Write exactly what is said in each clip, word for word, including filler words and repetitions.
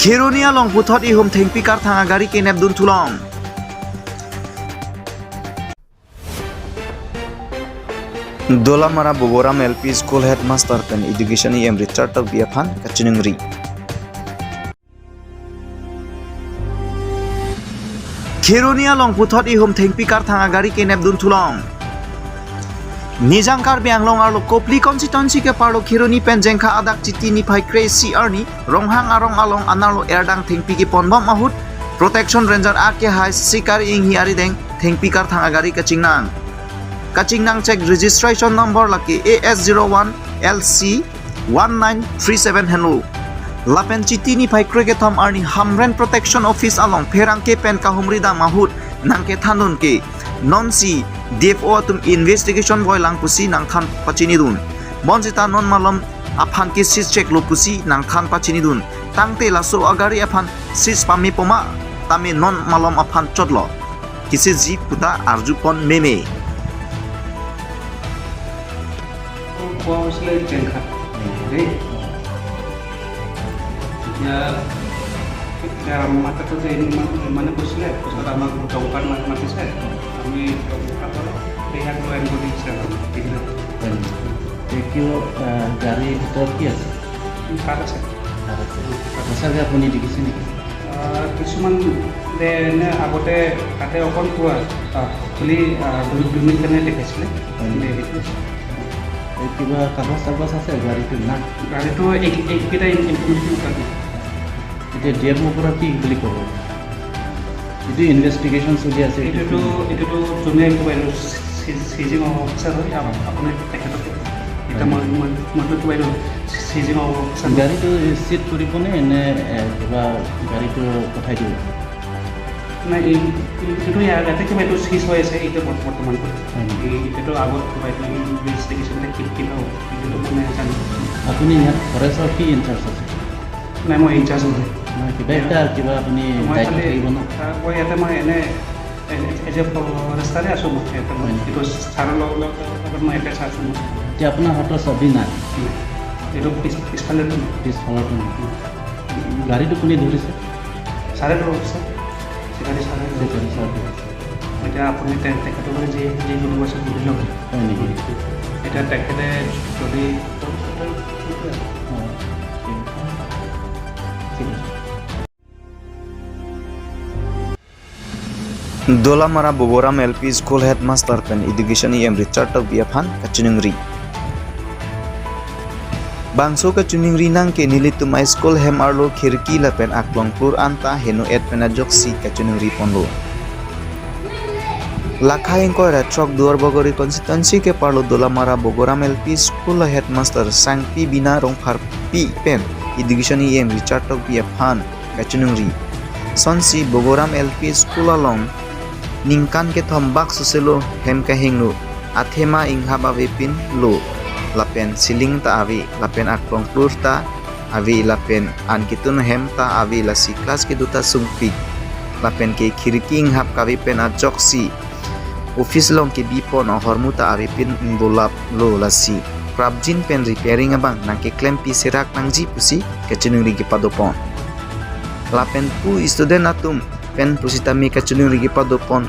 Kheroni along puthot ihum thengpi karthang agari kenep dun thulong. Dolamara Bogoram L P School Headmaster pen Education E M Richard Tokbi aphan kachiningri. Kheroni along puthot ihum thengpi karthang agari kenep dun thulong. Nijang Karbi Anglong arlo Kopili constituency keparlo Kheroni pen Jengkha adak Chiti niphai kre-isi arni Ronghang arong along anerlo erdang thengpi keponbom ahut Protection Ranger akehai Sikari Inghi arideng thengpi karthang agari kachingnang. Kachingnang check registration number lake A S zero one L C one nine three seven henlo. Lapen Chiti niphai kre-kethom arni Hamren Protection Office along pherangke pen kahumri dam ahut nangkethan dun ke nonsi D F O atum investigation voilang pusi nangthan pachinidun. Bonsita non malom aphan ke seize check lo pusi nangthan pachinidun. Tangte laso agari aphan seize pame poma tame non malom aphan chotlo. Kisiji puta arjupon meme. কোৱা হৈছিলে জেংখাত দেই। এতিয়া এতিয়া আমাক এটা যে ইমান ইমানে কৈছিলে, পিছত আমাক দমকল মা- মাতিছে, আমি দমকল সেয়াক লৈ আনিব দিছে আৰু। হয় নেকি? এই কিয়, আহ, গাড়ীৰ ভিতৰত কি আছে? তাত আছে। তাত আছে। তাত আছে। সঁচাকৈ আপুনি দেখিছে নেকি? আহ, কিছুমান যে এনে আগতে তাতে অকণ পোৱা, আহ, খুলি, আহ, দুই দুই মিনিট কাৰণে দেখাইছিলে। হয় নেকি? দেখিছোঁ। এই কিবা কাগজ চাগজ আছে গাড়ীটোৰ না? গাড়ীটো এই- এইকেইটা ইন- ইনফৰমেশ্যন পাবি। এতিয়া ডি এফ অ'ৰ পৰা কি বুলি ক'ব? এইটো ইনভেষ্টিগেশ্যন চলি আছে, এইটো এইটোতো, এইটোতো যোনে কিবা এইটো চি- চিজিং অফিচাৰ হয়, আপ- আপুনি তেখেতক এতিয়া মই মই মইতো কিবা এইটো চিজিং অফিচাৰ হয়। গাড়ীটো চিজ কৰিবনে নে, এ, কিবা গাড়ীটো পঠাই দিব? নাই, এই- এই- এইটো ইয়াৰ ইয়াতে কিবা এইটো চিজ হৈ আছে, এইটো বৰ্ত- বৰ্তমানটো। হয় নেকি? এই- এইটো আগত কিবা এইটো ইনভেষ্টিগেশ্যন কি কি হ'ব, এইটোতো মই নাজানো। আপুনি ইয়াত ফৰেষ্টৰ কি ইনচাৰ্জ আছে? নাই, মই ইনচাৰ্জ নহয়। নহয়, কিবা এটা, কিবা আপুনি মই দায়িত্ব খালি থাকিব ন? আহ, মই ইয়াতে মই এনে এ- এজ এ ফৰেষ্টাৰে আছোঁ মই ইয়াতে। মই হয় নেকি? এইটো ছাৰৰ লগত লগত মই এটাচ আছোঁ মই। এতিয়া আপোনাৰ হাতত চাবি নাই? এইটো পিছ- পিছফালেতো নাই। পিছফালৰটো নাই। গাড়ীটো কোনে ধৰিছে? ছাৰে ধৰিছে। চিকাৰী ছাৰে ধৰিছে। চিকাৰী ছাৰে ধৰিছে। এতিয়া আপুনি তে- তেখেতক যি যি সুধিব আছে সুধি লওক। হয় নেকি? এতিয়া তেখেতে যদি অ, ঠিক আছে। ঠিক আছে। Dolamara Bogoram L P School Headmaster pen Education E M Richard Tokbi aphan kachiningri. Bangso kachiningri nang ke nelitum a-school hem arlo khirki lapen aklong plur anta heno-et pen ajoksi kachiningri ponlo. Lakha ingkoi ra throk Duarbagori constituency keparlo Dolamara Bogoram L P School a-headmaster Sangpi Bina Rongpharpi pen Education E M Richard Tokbi aphan kachiningri. Sonsi Bogoram L P School along ningkan kethom bak soselo hem kahingno, athema inghap avepinlo, lapen ceiling ta ave, lapen aklong plur ta ave, lapen an ketun hem ta ave, lasi class kedo ta sungpik, lapen ke khirki inghap kave pen ajoksi office along kebipon ahormu ta avepin ingbolaplo, lasi prapjin pen repairing abang nangkeklempi serak nangji pusi kachiningri kepadopon. Lapen pu student atum pen pusitame kachiningri kepadopon.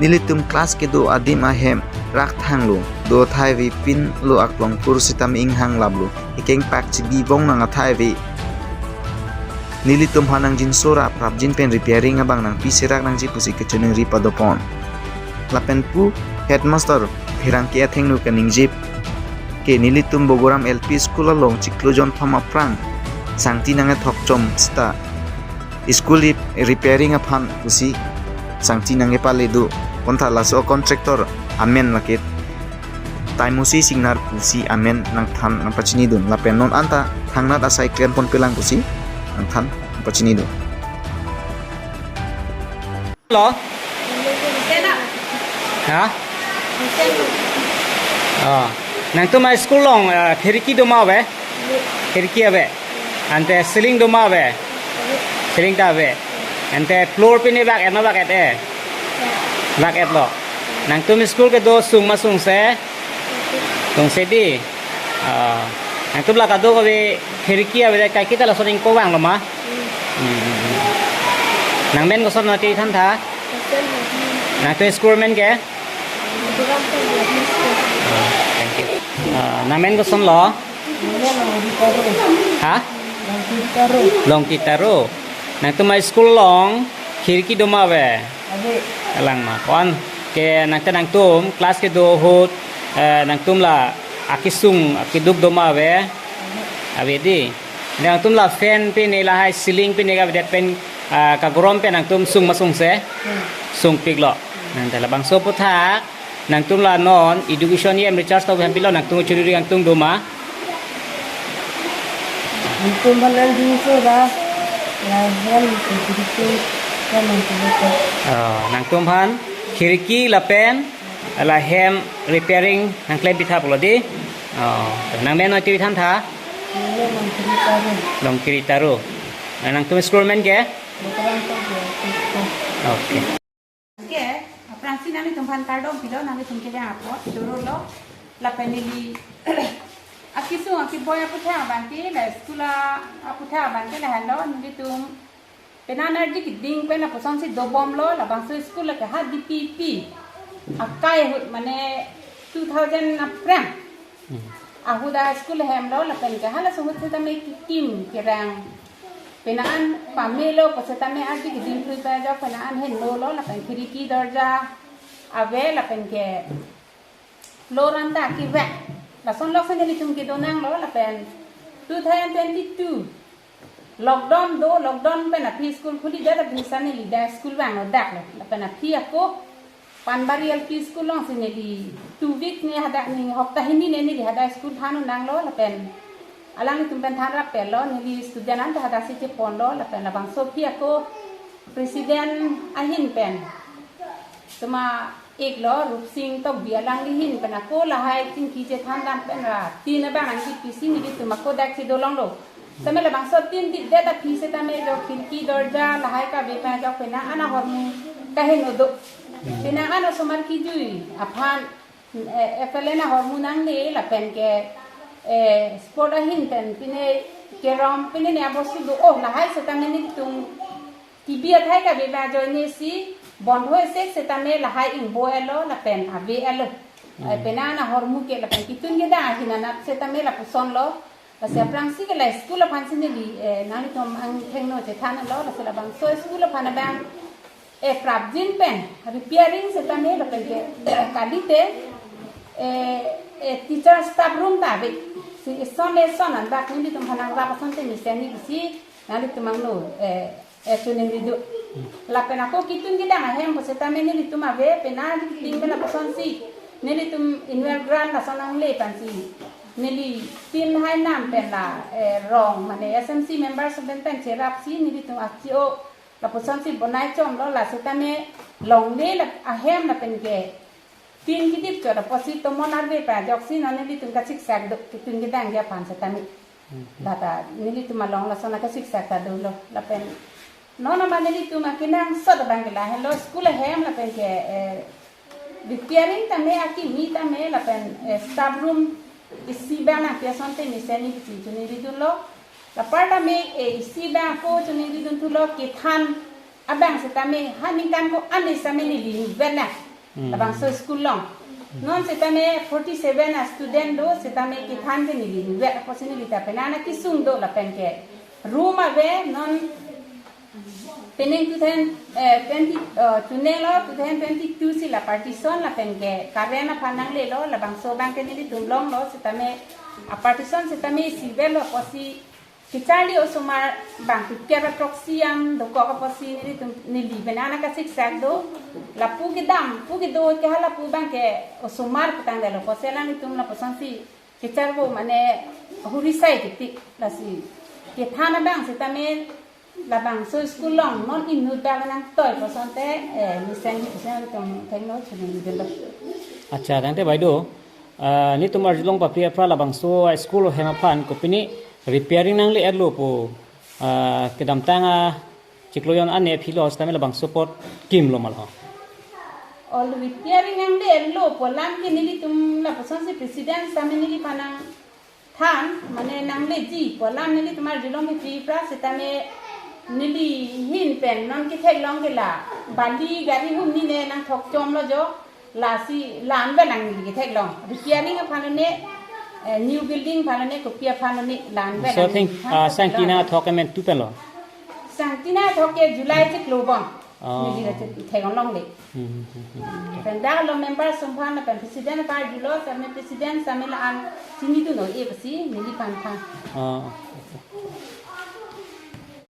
Nelitum class kedo adim ahem rakthanglo, do athai avepinlo, aklong plur sitame inghanglaplo, ekeng pak chibi vong nang athai ave. Nelitum aphan nangjinso ra prapjin pen repairing abang nangpi serak nangji pusi kachiningri padopon. Lapen pu headmaster pherangke athengno kaningje ke nelitum Bogoram L P School along chiklo jonthom aphrang sangti nangkethok chom seta school re- repairing aphan pusi sangti nangkepale do. Bonta laso contractor amen lake Taimosi Singnar pusi amen nangthan nangpachinidun. Lapen non anta thangnat asai klemponpelang pusi nangthan nangpachinidun. Lo? Ha? Oh. Nangtum a-school along, eh, khirki doma ave? Khirki ave. Ante ceiling doma ave? Ceiling ta ave. Ante floor pine bak-et ma bak-et-e? Bak-etlo. Nangtum school kedo sung ma sungse? Sungse dei. Ah. Nangtum la kadokave khirki ave, kaiketa lason ingkoi vangloma? Hmm, hmm, hmm. Nangmen koson, nangtum than tha? Nangtum school men ke? Ah, thank you. Ah, nangmen kosonlo? Ha? Longki Taro. Nangtum a-school along khirki doma ave? Ave. Alang ma kon ke nangte nangtum class kedo ahut, eh, nangtum la akesung akeduk doma ave? Ave dei. Nangtum la fan pine lahai ceiling pine kavedet pen, ah, kagorom pen nangtum sung ma sungse? Hmm. Sungpiklo. Nangte labangso aphuthak nangtum la non education E M Richard Tokbi aphan pilo, nangtum churi nangtum doma? Nangtum aphan nangdingso ra, lahem khirki, lahem khirki. Oh, nangtum aphan khirki lapen lahem repairing nangklem pitha pulo dei. Oh, nangmen nangtum than tha? Nangmen Longki Taro. Longki Taro. Nangtum school men ke? Bukram Tokbi. Okay. Ke, aphrangsi nanglitum aphan kardom pilo, nanglitum kevang apot, chorolo, lapen neli akesung akeboi aphuthak abang ke, la school a-, aphuthak abang ke lahenlo, nelitum penang ardi keding pen lapuson si dobomlo, labangso school lake ha D P P akai ahut mane two thousand aphrang. Hmm. Ahut a-school hemlo, lapen ke halaso ahut setame kekim kerang. Penang an pamelo pu setame ardi keding krui pajok, penang an henlo lo, lapen khirki dorja ave, lapen ke floor an ta kevek. Lason lok si nelitum kedo nanglo, lapen two thousand twenty-two lockdown do, lockdown pen aphi school khuli det, aphi sa neli dak school vanglo, daklo. Lapen aphi ako Panbari L P school along si neli two week ne hadak, ne hopta hini ne neli hadak school than nanglo, lapen alanglitum pen than rap pelo, neli student anta hadak si cheponlo, lapen labangso aphi ako president ahin pen, tuma iklo, Rupsing Tokbi alangli ahin pen ako lahai chingki chethan dam pen ra tin abang nangji pisi nelitum ako dak si dolonglo. Setame labangso tin ditdet aphi setame jo khirki dorja lahai kave pajok, penang an ahormu kaheno do. Penang an osomar kejui aphan, eh, F L N ahormu nangle, lapen ke, eh, sport ahin pen pine carrom pine ne abostu do. Oh, lahai setame nelitum kebi athai kave pajok ne si bondho esek setame lahai ingbo elo lapen ave elo. Hmm. Eh, penang an ahormu ke lapen kitun kedang ahin anat setame lapusonlo. Lasi aphrangsi ke la school aphan si neli, eh, nanglitum angthengno chethanlo, lasi labangso school aphan abang, eh, prapjin pen repairing setame lapen ke kalite, eh, eh, teacher staff room ta ave. Si eson eson anbak nelitum aphan nangrap asonte mesen ni bisi nanglitum angno, eh, eh, chuning ridu. Lapen ako kitun kedang ahem pu setame nelitum ave, penang ardi keding pen lapuson si nelitum annual grant lason nangle pensi neli tin hai nam pen la, eh, rong mane S M C members pen pen cherap si nelitum achi o lapuson si bonai chomlo, la setame longle la ahem lapen ke tin kedip chot apotsi tomon arve pajok si non nelitum kasiksak do, kitun kedang ke aphan setame. Hmm. Lata nelitum along lason kasiksak ta dolo. Lapen non ama nelitum akenangsot abang ke lahenlo, school ahem lapen ke, eh, repairing tame, akimi tame, lapen, eh, staff room isi abang nangpi asonte mesen ni bisi chuning ridunlo. La apar tame, eh, isi abang ako chuning ridun thulo, kethan abang setame ha ningkan ko-an setame neli inutvet nang. Hmm. Labangso school along. Hmm. Non setame forty seven a-student do, setame kethan ke neli inutvet apotsi neli ta penang an akesung do lapen ke room ave, non penang two thousand, eh, twenty, eh, chunelo two thousand twenty-two si la partition lapen ke current aphan nanglelo, labangso abang ke nelitum longlo, setame a-partition setame isi avelo apotsi kecharli osomar bang pikir atroksi an dokok apotsi nelitum, neli penang an kasiksak do. Lapu kedam, pu kedo ke halapu abang ke osomar putangdetlo apotsi alanglitum lapuson si kecharvo mane hurisai kiti, lasi kethan abang setame labangso school along non inutvet nangtoi pu asonte, eh, mesen ni pusi nelitum angthengno chuning ridunlo. Accha, tangte bai do. Ah, nelitum arjulong papri aphra labangso a-school ahem aphan kopine repairing nangle-etlo pu, ah, kedamtang achiklo jon an ne philo setame labangso apot kimlo ma lo? All repairing nangle-etlo pu alam ke nelitum lapuson si president setame neliphan nangthan, mane nangleji pu alam nelitum arjulong papri aphra setame Neli hin pen non ketheklong ke la, bali gari humni ne nangthok chomlo jo, lasi la-an pen nang neli ketheklong. Repairing aphan lo ne, eh, new building aphan lo ne, kopi aphan lo ne, la-an pen So I nang think neli uh, than Sangtina thok. Thok amen tu pen lo. Sangtina thok ke July chiklo bom. Oh. Neli la chithek-onlongle. Hmm, hmm, hmm. Pen dak lo member atum aphan pen president apar julo, same president same la-an chinidun un-e pusi neliphan than. Oh.